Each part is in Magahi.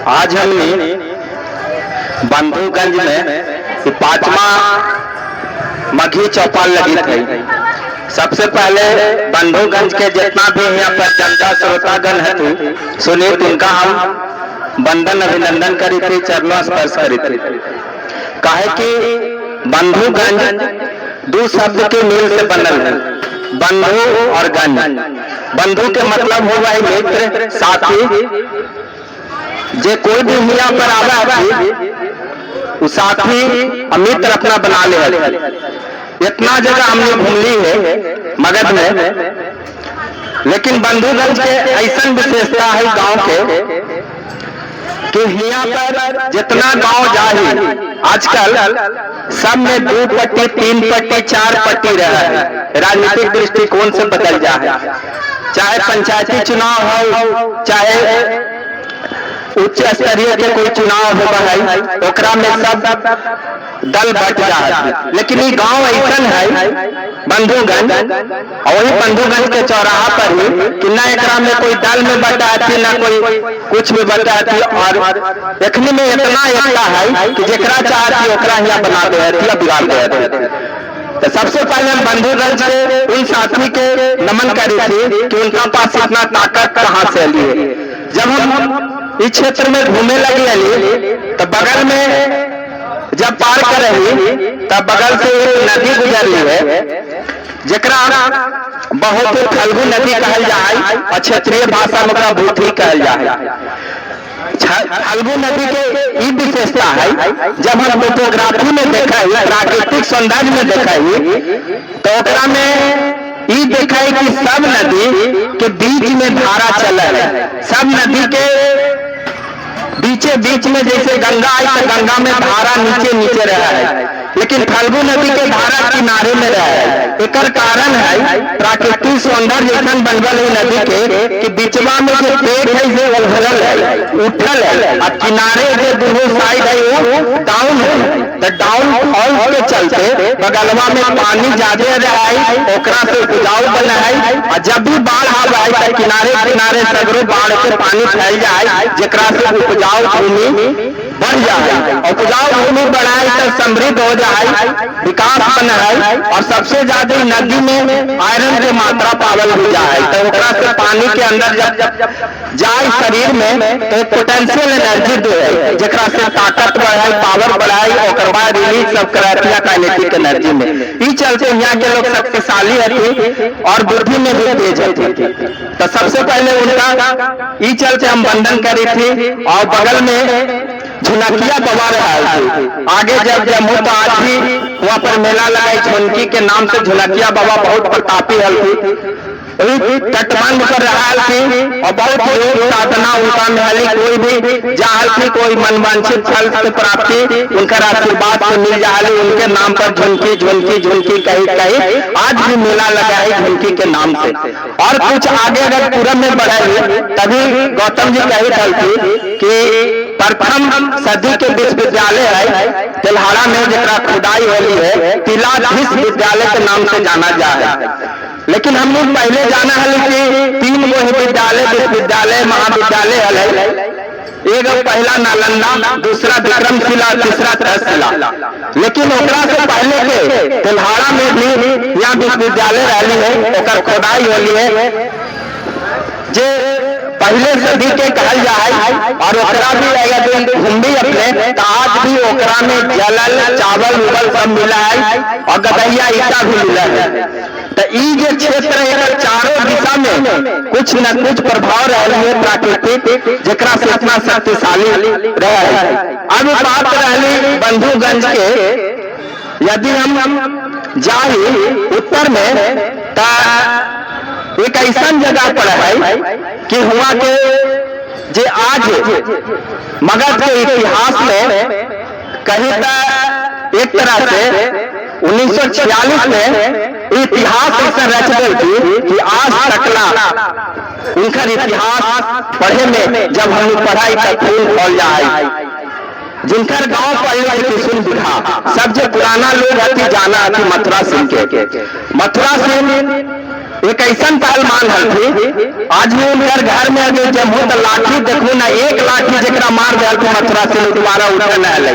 आज हमने बंधुगंज में 5वां मघी चौपाल लगी थी। सबसे पहले बंधुगंज के जितना भी यहाँ पर जनता श्रोतागण है थी सुनिए, उनका हम वंदन अभिनंदन करी थी, चरणों स्पर्श करी थी। काहे कि बंधुगंज दो शब्द के मेल से बनल है, बंधु और गंज। बंधु के मतलब हो है मित्र, साथी। जे कोई भी यहाँ पर आवा थी वो साथी और मित्र अपना बना ले। इतना जगह हमने घूम ली है मगध में, लेकिन बंधुगंज के ऐसा विशेषता है गांव के कि यहाँ पर जितना गांव जाही आजकल सब में 2 पट्टी 3 पट्टी 4 पट्टी रहा है। राजनीतिक दृष्टिकोण से बदल जाए, चाहे पंचायती चुनाव हो, चाहे उच्च स्तरीय के कोई चुनाव होगा है, ओकरा में सब दल बट जाए। लेकिन ये गांव ऐसा है बंधुगंज, और वही बंधुगंज के चौराहा पर ही कि न एकरा में कोई दल में बटाती ना कोई कुछ में बटाती, और एखनी में इतना एकता है कि जेकरा चाहती ओकरा यहाँ बना दे या बिगाड़ दे। तो सबसे पहले हम बंधुगंज के उन साथी के नमन करी थी कि उनका पास इतना ताकत कहाँ से ली है। जब हम इस क्षेत्र में घूमे लगे अली तो बगल में जब पार कर रही तब बगल से एक नदी गुजर रही है, जकरा बहुत फल्गु नदी कहल जाए और क्षेत्रीय भाषा में ओकरा भूथी कहल जाए। फल्गु नदी के ई विशेषता है, जब हम टोपोग्राफी में देखा, प्राकृतिक सौंदर्य में देखा तो ओकरा में ई देखा कि सब नदी के बीच में धारा चल है, सब नदी के बीचे बीच में जैसे गंगा आई तो गंगा में धारा नीचे नीचे रहा है, लेकिन फल्गु नदी के धारा किनारे में रहा है। एकर कारण है प्राकृतिक सौंदर्य ऐसा बनबल है नदी के कि बीचवा में जो पेड़ है से उभरल है, उठल है, और किनारे जो दोनों साइड है वो डाउन है। तो डाउन फॉल के चलते बगलवा में पानी ज्यादा रहा है, ओकरा से उपजाऊ बना है, और जब भी बाढ़ आवे है तो किनारे किनारे सगरो बाढ़ के पानी फैल जाए, जेकरा से उपजाऊ भूमि बढ़ जाए। उपजाऊ भूमि बढ़ाए तो समृद्ध हो जाए, विकास बन है, और सबसे ज्यादा नदी में आयरन के मात्रा पावल हो जाए तो ओकरा से पानी के अंदर जब जाए शरीर में तो एक पोटेंशियल एनर्जी दे है, जेकरा से ताकत बढ़ाए, पावर बढ़ाए, ओकर बाद रिलीज सब कराती है काइनेटिक एनर्जी में। ई चलते यहाँ के लोग शक्तिशाली हथी और बुद्धि में भी तेज हथी। तो सबसे पहले उनका ई चलते हम वंदन करी थी। और बगल में झुनकिया बाबा रहा है, आगे जब जम्मू तो आज भी वहां पर मेला लगाई झुनकी के नाम से। झुनकिया बाबा बहुत प्रतापी हल थी, तटबंध पर रहा थी और बहुत योग साधना उनका में हली, कोई भी जाहल थी कोई मनवांछित फल से प्राप्ति उनका आशीर्वाद से मिल जाहली। उनके नाम पर झुनकी झुनकी झुनकी कहीं कहीं आज भी मेला लगा है झुनकी के नाम से। और कुछ आगे अगर पूरब में बढ़ाई तभी गौतम जी कही थी कि प्रथम सदी के विश्वविद्यालय है तिल्हाड़ा में, जरा खुदाई होली है, तिलाधीश विद्यालय के नाम से जाना जाए। लेकिन हम लोग पहले जाना है कि 3 गो विद्यालय विश्वविद्यालय महाविद्यालय है, एक पहला नालंदा, दूसरा विक्रमशिला, तीसरा तहसीला। लेकिन ओकरा से पहले के तिल्हाड़ा में भी यहाँ विश्वविद्यालय रही है, ओकर खुदाई होली है, जे पहले सदी के कहल जाए। और ओकरा भी अगर घूमबी अपने तो आज भी ओकरा में जलल चावल उबल सब मिला है और गदैया ईटा भी मिला है। तो ई जो क्षेत्र है चारों दिशा में कुछ न कुछ प्रभाव रह है प्राकृतिक, जेकरा से इतना शक्तिशाली रह है। अब बात रही बंधुगंज के, यदि हम जाए उत्तर में तो एक ऐसा जगह पर है कि हुआ के जे आज मगध के इतिहास में कहीं तो एक तरह से 1946 में इतिहास ऐसा रच गई थी कि आज तकला उनका इतिहास पढ़े में जब हम पढ़ाई का खून खोल जाए। जिनकर गांव पढ़ने के सुन बिठा सब जो पुराना लोग हती जाना हती मथुरा सिंह के। मथुरा सिंह एक ऐसा पहलवान हलथी, आज भी उनकर घर में अगर जब तो लाठी देखू ना, एक लाठी जरा मार दिया मथुरा सिंह दोबारा उठे न हले।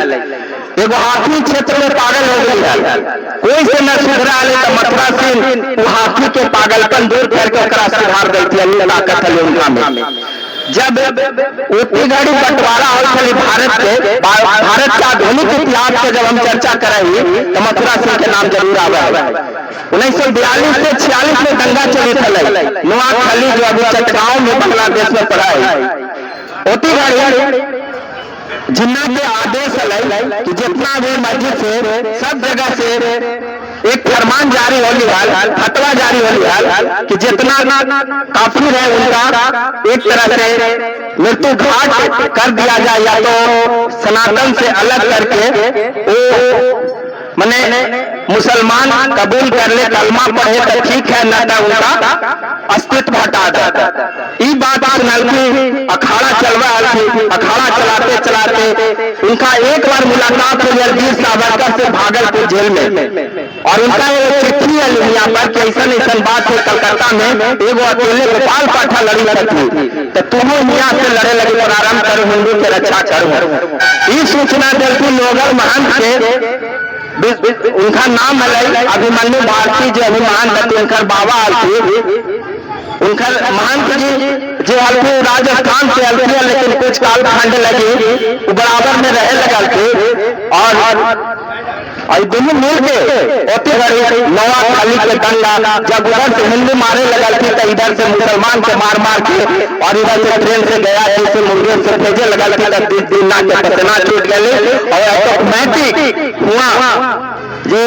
एगो हाथी क्षेत्र में पागल हो गई है, कोई से न सुधरा है तो मथुरा सिंह वो हाथी के पागलपन दूर करके ओकरा सुधार देती है, ताकत है उनका में। जब उतनी घड़ी बंटवारा हो छली भारत के, भारत के आधुनिक इतिहास के जब हम चर्चा करेंगे तो मथुरा सिंह के नाम जरूर आवे है। 1942 से 46 में दंगा चली थी नोआखाली, जो अभी चटगांव में बांग्लादेश में पड़ा है। उतनी घड़ी जिन्ना के आदेश है कि जितना भी मस्जिद से सब जगह से एक फरमान जारी होली हाल, फतवा जारी होली हाल कि जितना काफिर है उनका एक तरह से मृत्यु घाट कर दिया जाए, या तो सनातन से अलग करके वो मने मुसलमान कबूल कर ले, कलमा पढ़े तो ठीक है, न तो उनका अस्तित्व हटा दे। ई बात सुनलकी अखाड़ा चलवा, अखाड़ा चलाते चलाते उनका एक बार मुलाकात हो गया वीर सावरकर से भागलपुर जेल में, और उनका एक चिट्ठी है यहाँ पर कि ऐसा ऐसा बात है कलकत्ता में एगो अकेले गोपाल पाठा लड़ी थी, तो तुम यहाँ से लड़े लगे प्रारंभ करो, हिंदू के रक्षा करो। ये सूचना दिलती लोगल महंत के, उनका नाम है अभिमन्यु भारती, जो अभिमान थी उनका बाबा थी, उनका महंत जी जो हल्की राजस्थान से हल्की है, लेकिन कुछ काल खंड लगी वो बराबर में रहे लगल थे, और दोनों मिल के ओते घड़ी नोआखाली के दंगा जब उधर से हिंदू मारे लगल थी तो इधर से मुसलमान के मार मार के, और इधर से ट्रेन से गया से मुंगेर से भेजे लगल थी, तब दिन के पसना छूट गए और ऑटोमेटिक हुआ जे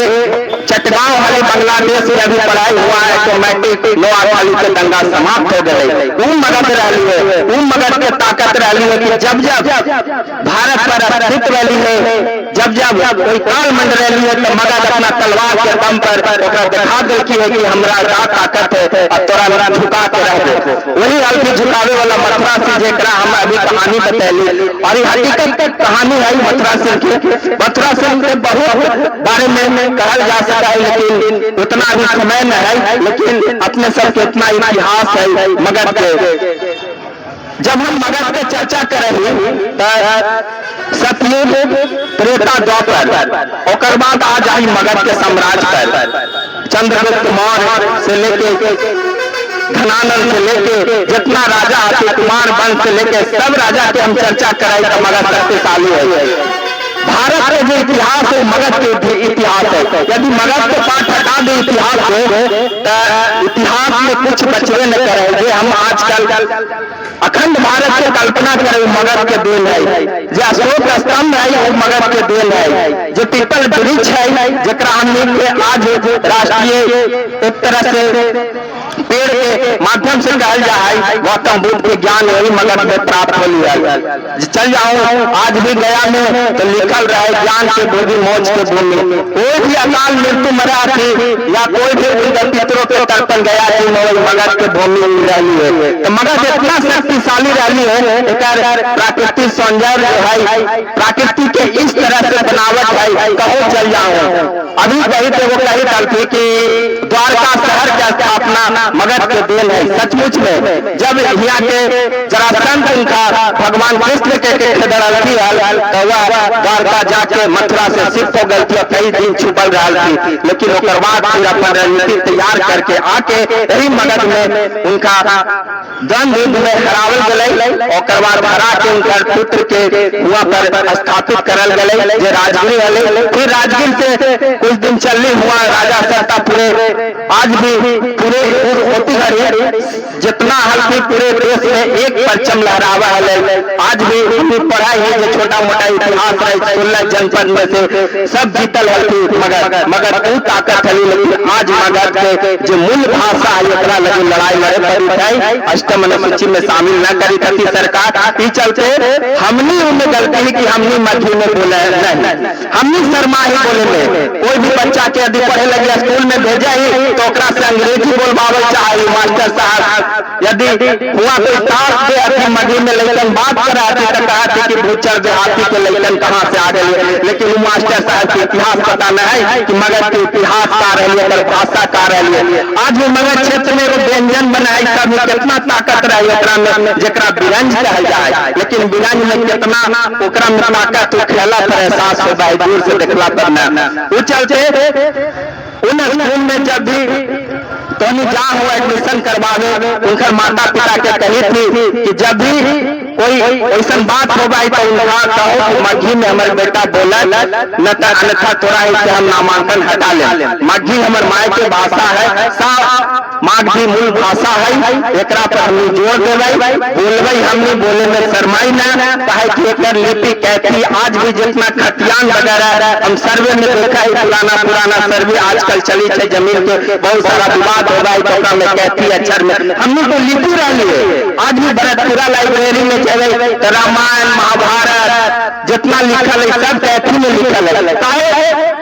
चटगांव वाले बांग्लादेश में अभी पढ़ाई हुआ है, ऑटोमेटिक नोआखाली के दंगा समाप्त हो गए। उन मगध रही है, उन मगध के ताकत रही है कि जब जब भारत पर अस्तित्व रही है, जब जब कोई काल मंड रही है तो मगध अपना तलवार के दम पर दिखा देती है कि हमारा का ताकत है और तोरा झुका के रह दे। वही हल्की झुकावे वाला मथुरा सिंह जेकरा हम अभी कहानी बतैली, और ये हकीकत कहानी है मथुरा सिंह के। मथुरा सिंह के बहुत बारे में कहल जा सकता है, लेकिन उतना भी समय न है, लेकिन अपने सब के इतना इतिहास है मगध के। जब हम मगध के चर्चा करेंगे तो सतयुग त्रेता द्वापर, ओकर बाद आ जाए मगध के साम्राज्य पर, चंद्रगुप्त मौर्य से लेके धनानंद से लेके जितना राजा आते, कुमार वंश से लेके सब राजा के हम चर्चा कराए तो मगध शक्तिशाली है। भारत के जो इतिहास है मगध के इतिहास है। यदि मगध के पाठ हटा दे इतिहास से तो इतिहास में कुछ बचवे न करे। हम आजकल अखंड भारत के कल्पना करें मगध के then है, जो अशोक स्तंभ है वो मगध के then है, जो पीपल वृक्ष है जरा हमने आज राष्ट्रीय एक तरह से पेड़ के माध्यम से कहल जाए गौतम बुद्ध के ज्ञान वही मगध में प्राप्त हो लिया। चल जाओ आज भी गया में तो लिखल रहे ज्ञान के भूमि मौज के भूमि। कोई भी अकाल मृत्यु मरा थी या कोई भी उनके पितरों के तर्पण गया थी मगध के भूमि रही है। तो मगध इतना शक्तिशाली रही है, प्राकृतिक सौंदर्य है, प्रकृति के इस तरह से बनावट है, कहो चल जाओ। अभी कही थे वो कही थी कि द्वारका शहर की स्थापना मगध के then है। सचमुच में जब यहाँ के जरासंध उनका भगवान कृष्ण के तो वह द्वारका जाके मथुरा से शिफ्ट हो गई थी और कई दिन छुपल रहा थी, लेकिन ओकर बाद फिर अपन रणनीति तैयार करके आके यही मगध में उनका द्वंद्व युद्ध में हरावल गए, और बाद हरा के उनका पुत्र के हुआ पर स्थापित करल गए जो राजगीर हले। फिर राजगीर से कुछ दिन चलने हुआ राजा सत्ता पूरे आज भी पूरे जितना हल्की पूरे देश में एक परचम लहरावा है। आज भी पढ़ाई है जो छोटा मोटा इतिहास है 16 जनपद में से सब जीतल हल्की मगध, मगर तू ताकत हली, लेकिन आज मगध के जो मूल भाषा है एकरा लगी लड़ाई लड़े पड़ी है, अष्टम अनुसूची में शामिल न करी थी सरकार। ई चलते हमनी उनमें गलती है कि हमनी मध्य में बोले नहीं, हमनी शर्मा ही बोले में। कोई भी बच्चा के यदि पढ़े लगे स्कूल में भेजा ही तो ओकरा से अंग्रेजी बोलबावे चाहे मास्टर साहब, यदि हुआ कोई तार से अति मध्य में लेकिन बात करा तो कहा कि भूचर देहाती के लइकन कहाँ से आ गए। लेकिन वो मास्टर साहब के इतिहास पता न है कि मगध के इतिहास का रही, भाषा का रही। आज भी मगध क्षेत्र में एगो व्यंजन बनाई तब कितना ताकत रही ओकरा में, जेकरा बिरंज कहल जाए, लेकिन बिरंज में कितना ओकरा में ताकत खेला पर एहसास हो भाई दूर से देखला पर न। वो चलते उन स्कूल में जब भी तो जा हो एडमिशन करवावे, उनकर माता पिता के कही थी कि जब भी कोई ऐसा बात हो भाई तो उनका कहो कि मगही में हमारे बेटा बोला न तो अन्यथा तोरा से हम नामांकन हटा ले। मगही हमारे माय के भाषा है, साफ मागधी मूल भाषा है, एकरा पर हमने जोर देवे, बोलबे हमने बोले में शरमाई ना, काहे कि एकर लिपि कैथी आज भी जितना खतियान वगैरह हम सर्वे में देखा है, पुराना पुराना सर्वे आजकल चली है, जमीन के बहुत सारा विवाद हो गया तो में कैथी अक्षर में हमने तो लिपि रही है। आज भी भरतपुरा लाइब्रेरी में चले तो रामायण महाभारत जितना लिखल है सब कैथी में लिखल है। काहे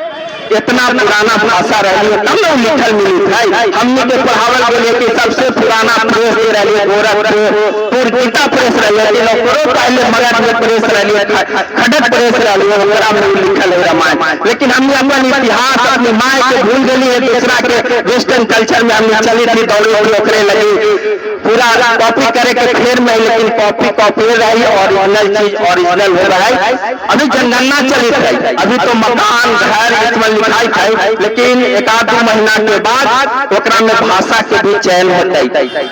इतना पुराना भाषा रही है तब ना लिखल मिली है। हमने के पढ़ावल के लिए कि सबसे पुराना प्रेस रही है गोरखपुर गीता प्रेस रही है, लेकिन पहले मगध में प्रेस रही है, खड़क प्रेस रही है, ओकरा में लिखल है रामायण। लेकिन हमने अपन इतिहास अपनी माँ के भूल गई है, दूसरा के वेस्टर्न कल्चर में हमने चली थी दौड़ी उड़ी ओकरे लगी पूरा कॉपी करे के फेर में, लेकिन कॉपी कॉपी रही, ओरिजिनल चीज ओरिजिनल हो रहा है। अभी जनगणना चली थी, अभी तो मकान घर इसमें लिखाई है, लेकिन एक आध दो महीना के बाद ओकरा में भाषा के भी चयन होता है,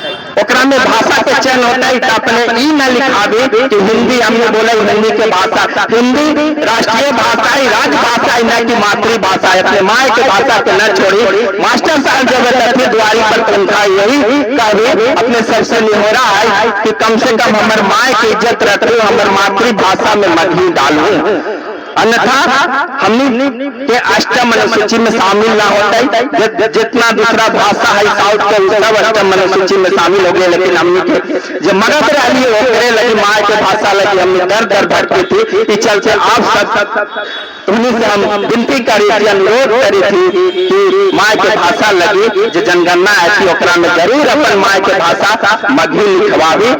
ओकरा में भाषा के चयन होता है। तो अपने ई न लिखावे कि हिंदी हमने बोले हिंदी के भाषा, हिंदी राष्ट्रीय भाषा है, राजभाषा है, न कि मातृभाषा है। अपने माँ के भाषा के न छोड़ी। मास्टर साहब जब थे द्वारी पर तनखा यही कहे अपने सबसे निहोरा है कि कम से कम हमारे माँ की इज्जत रखो, हमारे मातृभाषा में मगही डालू, अन्यथा हमने के अष्टम अनुसूची में शामिल ना होता है। जितना दूसरा भाषा है साउथ के सब अष्टम अनुसूची में शामिल हो गए, लेकिन हमने के जो मगध रही ओकरे लगी माँ के भाषा लगी हमने दर दर भटकी थी। इस चलते आप सब उन्हीं से हम विनती करी थी, अनुरोध करी थी कि माँ के भाषा लगी जो जनगणना ऐसी ओकरा में जरूर अपन माँ के भाषा मगही लिखवावी।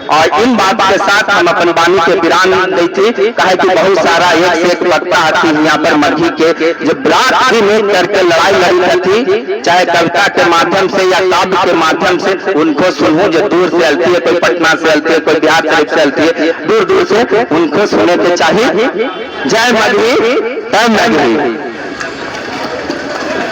और इन बात के साथ हम अपन वाणी के विराम दी थी, कहे कि बहुत सारा एक से एक वक्ता आती है यहाँ पर मगही के जो रात दिन एक करके लड़ाई लड़ी थी, चाहे कविता के माध्यम से या काव्य के माध्यम से, उनको सुनू जो दूर से अलती है, कोई पटना से अलती है, कोई बिहार शरीफ से अलती है, दूर दूर से उनको सुने के चाहिए। जय मगही, जय मगही।